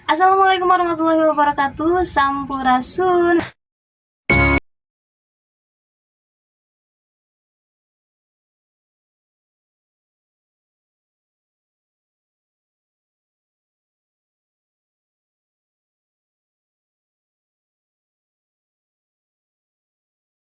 Assalamualaikum warahmatullahi wabarakatuh. Sampurasun.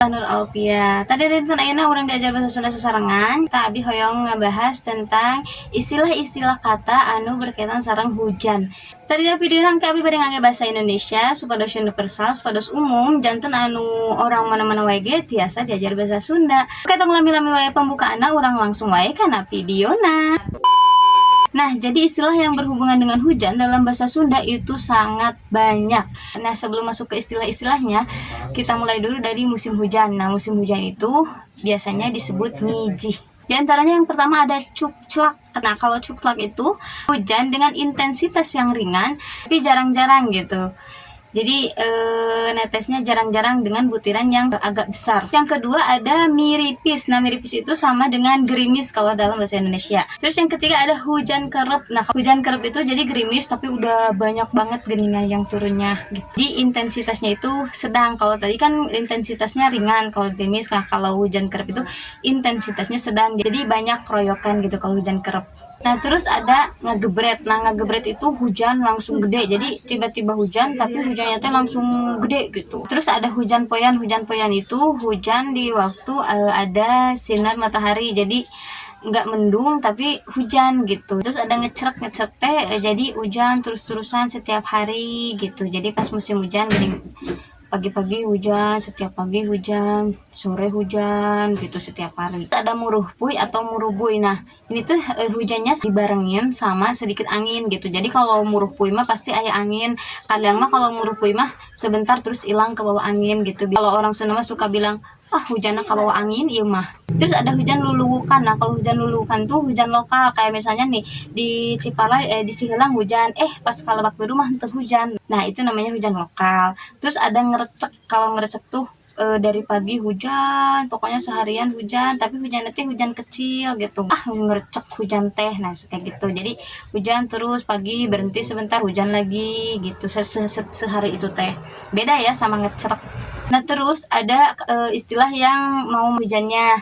Nur Alfia. Tadi dinten ayeuna urang diajar bahasa Sunda sasarengan. Tah, abi hoyong ngabahas tentang istilah-istilah kata anu berkaitan sareng hujan. Tadi di video engke abi bade ngangge bahasa Indonesia supados universal, supados umum, janten anu orang mana-mana wae ge tiasa diajar bahasa Sunda. Oke, tong lami-lami wae pembukaanna, urang langsung wae kana videona. Nah, jadi istilah yang berhubungan dengan hujan dalam bahasa Sunda itu sangat banyak. Nah, sebelum masuk ke istilah-istilahnya, kita mulai dulu dari musim hujan. Nah, musim hujan itu biasanya disebut ngijih. Di antaranya yang pertama ada cukclak. Nah, kalau cukclak itu hujan dengan intensitas yang ringan, tapi jarang-jarang gitu. Jadi netesnya jarang-jarang dengan butiran yang agak besar. Yang kedua ada miripis. Nah, miripis itu sama dengan gerimis kalau dalam bahasa Indonesia. Terus yang ketiga ada hujan kerep. Nah, hujan kerep itu jadi gerimis tapi udah banyak banget geningan yang turunnya. Gitu. Jadi intensitasnya itu sedang. Kalau tadi kan intensitasnya ringan kalau gerimis. Nah, kalau hujan kerep itu intensitasnya sedang. Jadi banyak keroyokan gitu kalau hujan kerep. Nah, terus ada ngagebret. Nah, ngagebret itu hujan langsung gede. Jadi tiba-tiba hujan tapi hujannya teh langsung gede gitu. Terus ada hujan poyan. Hujan poyan itu hujan di waktu ada sinar matahari. Jadi nggak mendung tapi hujan gitu. Terus ada ngecrek. Ngecrek teh jadi hujan terus-terusan setiap hari gitu. Jadi pas musim hujan gini, pagi-pagi hujan, setiap pagi hujan, sore hujan gitu, setiap hari. Ada muruhpuy atau murubuy. Nah, ini tuh hujannya dibarengin sama sedikit angin gitu. Jadi kalau muruhpuy mah pasti aya angin. Kadang mah kalau muruhpuy mah sebentar terus hilang kebawa angin gitu. Kalau orang Sunda mah suka bilang, "Ah, hujannya kebawa angin ieu mah." Terus ada hujan luluwukan. Nah, kalau hujan luluwukan tuh hujan lokal, kayak misalnya nih di Ciparay, di Ciheulang hujan, pas ka Lebak Biru mah henteu hujan. Nah, itu namanya hujan lokal. Terus ada ngerecek. Kalau ngerecek tuh dari pagi hujan, pokoknya seharian hujan, tapi hujannya teh hujan kecil gitu. "Ah, ngerecek hujan teh." Nah, kayak gitu. Jadi hujan terus, pagi berhenti sebentar, hujan lagi gitu se -se -se sehari itu teh. Beda ya sama ngecrek. Nah, terus ada istilah yang mau hujannya.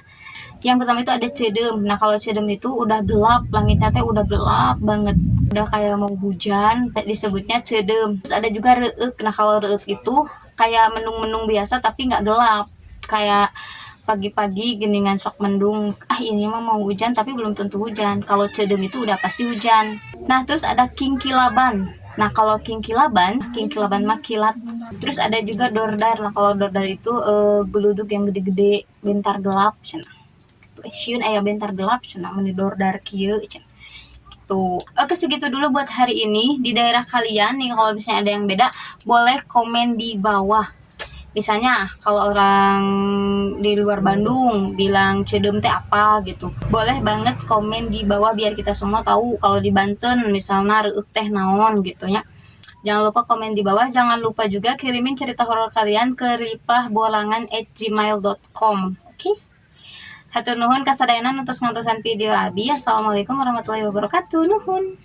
Yang pertama itu ada ceudeum. Nah, kalau ceudeum itu udah gelap, langitnya teh udah gelap banget. Udah kayak mau hujan, disebutnya ceudeum. Terus ada juga reueuk. Nah, kalau reueuk itu kayak mendung-mendung biasa tapi nggak gelap. Kayak pagi-pagi geningan sok mendung. "Ah, ini mah mau hujan," tapi belum tentu hujan. Kalau ceudeum itu udah pasti hujan. Nah, terus ada kingkilaban. Nah, kalau kingkilaban, kingkilaban mah kilat. Terus ada juga dordar. Nah, kalau dordar itu geluduk yang gede-gede, bentar gelap cenah. "Sieun aya bentar gelap cenah, meni dordar kieu cenah." Gitu. Oke, segitu dulu buat hari ini. Di daerah kalian nih kalau misalnya ada yang beda, boleh komen di bawah. Misalnya kalau orang di luar Bandung bilang ceudeum teh apa gitu. Boleh banget komen di bawah biar kita semua tahu kalau di Banten misalnya reueuk teh naon gitu ya. Jangan lupa komen di bawah. Jangan lupa juga kirimin cerita horor kalian ke ripahbolangan@gmail.com. Oke? Okay? Hatur nuhun kasadayana nu tos ngantosan video abi. Assalamualaikum warahmatullahi wabarakatuh. Nuhun.